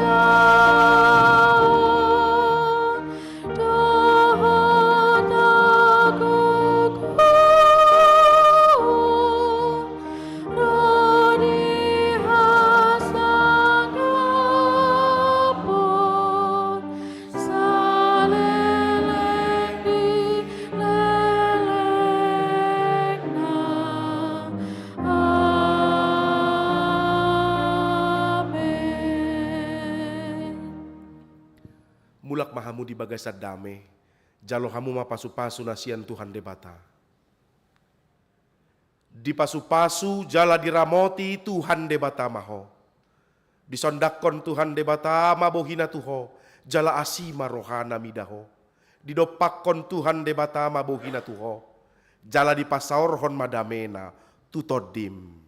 dohot hagogoon ma hamu di bagasan dame, jalo hamu ma pasu-pasu na sian Tuhan Debata. Dipasupasu jala diramoti Tuhan Debata ma ho. Disondangkon Tuhan Debata ma bohina tu ho, jala asi ma rohana mida ho. Didompakkon Tuhan Debata ma bohina tu ho, jala dipasaorhon ma damena tu tondim.